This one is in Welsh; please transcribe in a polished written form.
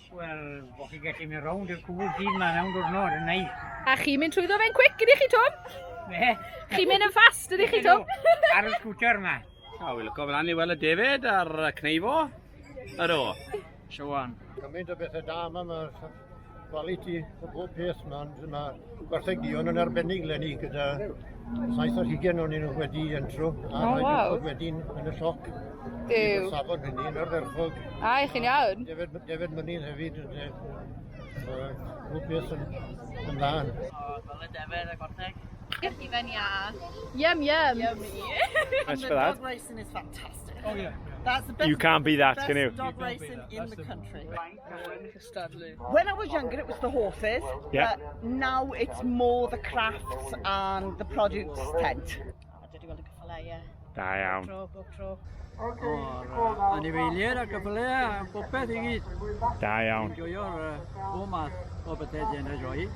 Wel, bo chi'n gallu mynd rownd i'r cwbl gyd ma mewn diwrnod yn neis. A chi'n mynd trwyddo fe'n quick, ydych chi, Tom? Ne? Chi'n mynd yn fast, ydych chi, Tom? Ar y scooter ma. O, wi lyco fan i weld y defaid a'r cneifo. Ydw. Siwan. Cymaint o bethau da yma, mae quality o bob peth yma, ond mae gwartheg duon yn arbennig lenni gyda 27 o'n nhw wedi entro a oh, rhai wow. wedyn yn y sioc. Duw. Safon hynny yn ardderchog. A, i chi'n iawn. Defed, defed mynydd hefyd. Bob peth yn, yn dda. Fel y defed a gwartheg. Hufen iâ. Yum, yum. Yummy. Thanks the for that. dog racing is fantastic. Oh yeah. That's the best, You can't beat that, best can you? dog racing in the country. When I was younger, it was the horses. Yeah. But now it's more the crafts and the produce tent. A dwi wedi gweld y ceffylau, ie. Da iawn. Tro, bob tro. O'r anifeiliaid a cyffyle a popeth i gyd. Da iawn. Joio'r bob math o bethau dyn y joi.